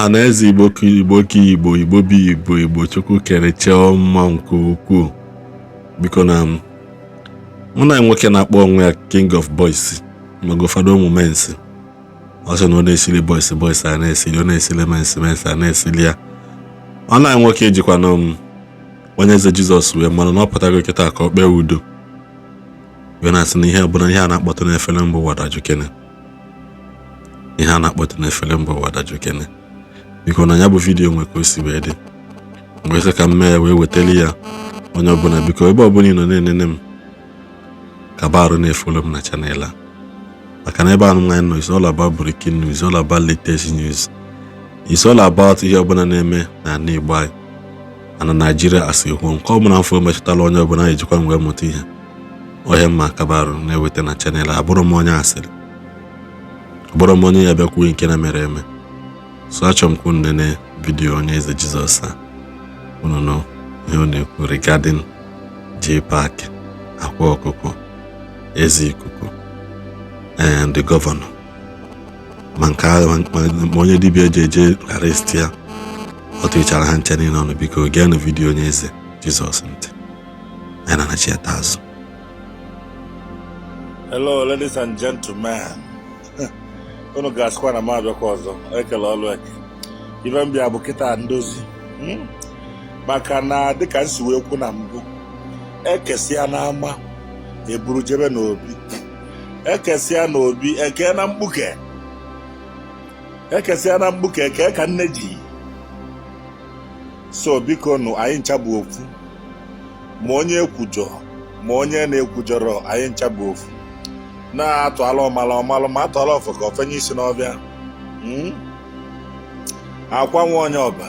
Ọha na eze, Igbo ka Igbo ka Igbo, Igbo bụ Igbo, Igbo Chukwu kere chọọ mma nke ukwuu. Biko, na mụ na nwoke na-akpọ onwe ya King of Boys, maka ụfọdụ ụmụ mens, ọ sị na ọ na-esili boys, boys a na-esili, ọ na-esili mens, mens a na-esili ya. Ọ na nwoke ejikwana m onye eze Jizọs wee mmanụ na ọ pụtago kịta ka ọ kpee udo, wee na-asị na ihe ọbụla ihe a na-akpọtụ n'efere mba ụwa dajukene, ihe a na-akpọtụ n'efere mba ụwa dajukene. Biko, na ya bụ video nwe ka o si wee dị mgbe sị ka m mee ya wee wetali ya onye ọbụla. Biko, ebe ọbụla ị nọ na-enene m, ka barụ na-efollow m na channel a, maka na ebe anụ anyị nọ is all about breaking news, all about latest news, it's all about ihe ọbụla na-eme n'ala Igbo anyị na Nigeria as a whole. Nke ọbụla mfụ metụtara onye ọbụla ejikwa m wee mụta ihe ọhịa mma kabarụ na-eweta na channel a. Abụrụ m onye asịrị, abụrụ m onye ya bịakwuo nke na mere eme. So achọrọ m ka unu nene video onye eze Jizọs a, unu nụ ihe ọ na-ekwu regarding J-Park, Akwa Ọkụkọ, Eze Ikuku and the governor, ma nke ma onye dibịa eji eje arrest ya. Ọ tụchara ha nche niile ọnụ. Biko, geenụ video onye eze Jizọs ntị. Anyị na-anachi ya azụ. Hello, ladies and gentlemen. Unu ga-asịkwa na m abịakwa ọzọ. Ekele ọlụ eke. Ife m bịa bụ kịta ndozi. Maka na dịka m si wee kwu na mbụ, ekesịa n'ama, eburu jebe n'obi. Ekesịa n'obi, eke na mkpuke. Ekesịa na mkpuke, eke ka nne ji. So biko nụ, anyị ncha bụ ofu. Ma onye ekwujọ, ma onye na-ekwujọrọ, anyị ncha bụ ofu. Na-atụ ala ọmalụ ọmalụ, ma atụala ọfọ ka ofenye isi n'ọbịa. Akwa nwa onye ọba,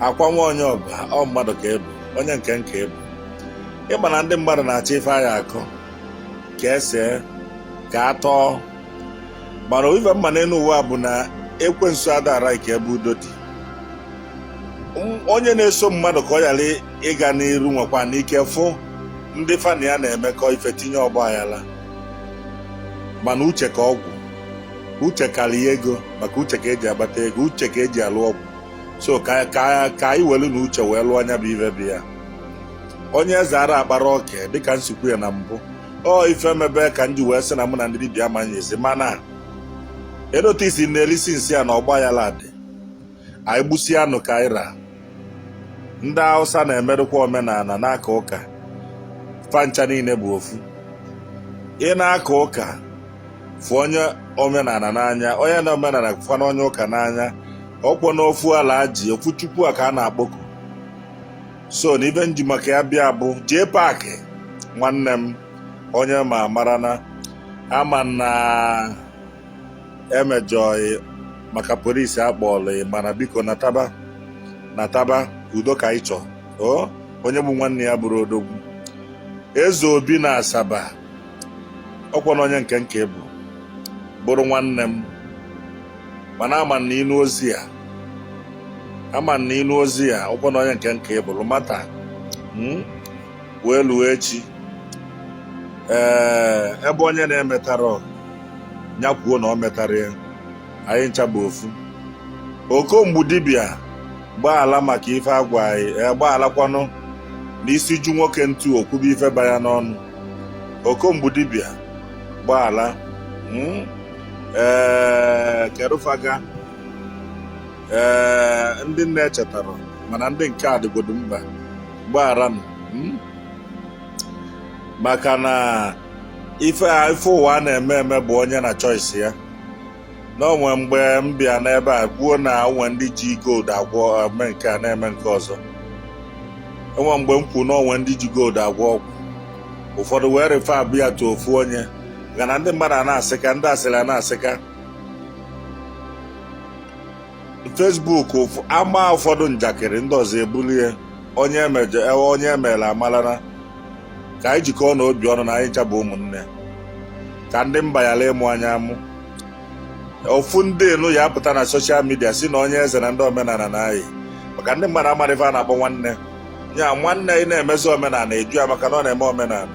akwa nwa onye ọba, ọ mmadụ ka ịbụ, onye nke nke ịbụ. Ịma na ndị mmadụ na-achọ ife anyị akọ ka ese ka atọ, mana ife mma n'elu ụwa bụ na ekwensu adara ike ebe udo dị. Onye na-eso mmadụ ka ọ ghara ịga n'iru nwekwa n'ike fụ ndị fani ya na-emekọ ife tinye ọgba aghara. Mana uche ka ọgwụ, uche karịa ego, maka uche ka eji agbata ego, uche ka eji alụ ọgwụ. So ka anyị welu na uche wee lụọ anya bụ ife bụ ya. Onye eze ara akpara oke dịka nsikwu ya na mbụ, ọ ife mebe ka m ji wee sị na mụ na ndị dibịa amanyezi, mana edotisi na-erisi nsị a na ọgba ya ladị. Anyị gbusie anụ ka anyị ra. Ndị Hausa na-emerụkwa omenala n'aka ụka fancha niile bụ ofu. Ị na-aka ụka, fụ onye omenala n'anya, onye na omenala fụkwana onye ụka n'anya. Ọkwọ n'ofu ala ji ofu Chukwu a ka a na-akpọku. So na ife nji maka ya bịa bụ J-Park, nwanne m, onye ma mara na ama na emejọghị maka polisi akpọọlụ, mana biko nataba, nataba udo ka anyị chọọ. O onye bụ nwanne ya bụrụ odogwu eze obi na Asaba, ọkwa na onye nke nke bụ bụrụ nwanne m, mana ama na ịnụ ozi a, ama na ịnụ ozi a, ọkwa na onye nke nke bụrụ mata wee luo echi. Ee, ebe onye na-emetara ya kwuo na ọ metara ya, anyị ncha bụ ofu. Okomgbu dibịa, gbaala maka ife agwa anyị. Ee, gbaalakwanụ n'isi ju nwoke ntu okwube ife ba ya n'ọnụ. Okomgbu dibịa, gbaala. Ee, kerụfaga. Ee, ndị nne echetara, mana ndị nke a dịgodo mba gbagharanụ. Maka na ife ife ụwa a na-eme eme bụ onye na choice ya. Na onwe mgbe m bịa n'ebe a kwuo na onwe ndị ji gold agwọ eme nke a na-eme nke ọzọ. Enwe mgbe m kwuru na onwe ndị ji gold agwọ ọgwụ, ụfọdụ wee refer abụ ya to ofu onye ga na ndị mmadụ a na-asịka, ndị asịrị a na-asịka Facebook ama ụfọdụ njakịrị, ndị ọzọ ebulie onye emejọ onye emere amalana. Ka anyị jikọọ na obi ọnụ na anyị ncha bụ ụmụnne, ka ndị mba yara ịmụ anya amụ. Ofu ndị enu ya apụta na social media si na onye eze na ndị omenala na-ayị, maka ndị mmadụ amara ife a na-akpọ nwanne ya. Nwanne ị na-emezi omenala eju ya maka na ọ na-eme omenala,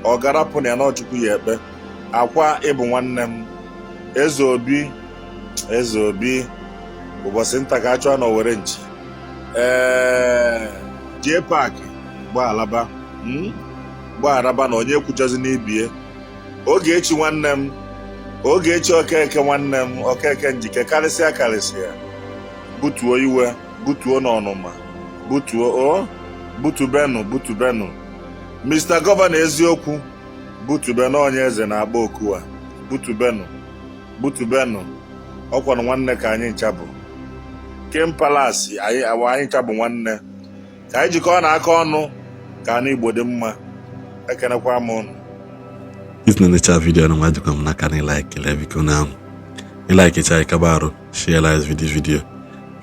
ọ garapụ na ya na ọchukwu ya ekpe akwa. Ịbụ nwanne m, eze obi, eze obi. Ụbọchị nta ka a chụọ na owere nchi. Ee, jee paakị gbaalaba, Gbaalaba na onye kwuchazi n'ibie. Ogechi nwanne m, Ogechi Okeke nwanne m, Okeke Njike, karịsịa karịsịa, butuo iwe, butuo n'ọnụma, butuo o butubenu, butubenu. Mr. Gọvanọ eziokwu, butubenu. Onye eze na-agba okuwa, butubenu, butubenu. Ọkwanụ nwanne ka anyị ncha bụ. Kem Palace anyị, awa anyị ncha bụ nwanne. Ka anyị jikọọ na aka ọnụ ka anụ Igbo dị mma. Ekenekwa m ụnụ. If na-enecha video na jikwa m n'aka na ị like le. Biko na ị like cha, ịkaba arụ share like this video,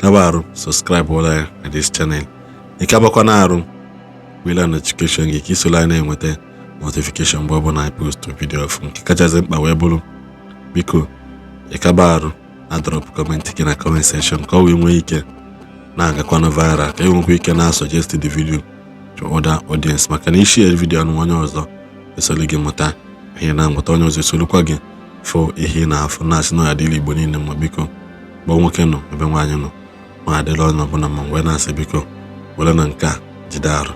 kaba arụ subscribe wala ya na this channel, ịkabakwa na arụ wila notification gị ka isola anyị na-enweta notification mgbe ọbụla anyị post video ọfụ. Nke kachasị mkpa wee bụrụ, biko, ịkaba arụ na drop comment gị na comment section ka ọ wee nwee ike na-agakwanụ viral, ka e nwekwa ike na-suggest the video to other audience, maka na i share video anụ, onye ọzọ esolu gị mụta ihe na-amụta, onye ọzọ esolukwa gị fụ ihe ị na-afụ. Na-asị na ọ ya adịla Igbo niile mma. Biko, gbaa nwoke nọ ebe nwaanyị nọ ma adịla onye ọbụla ma wee na-asị, biko, were na nke a jide arụ.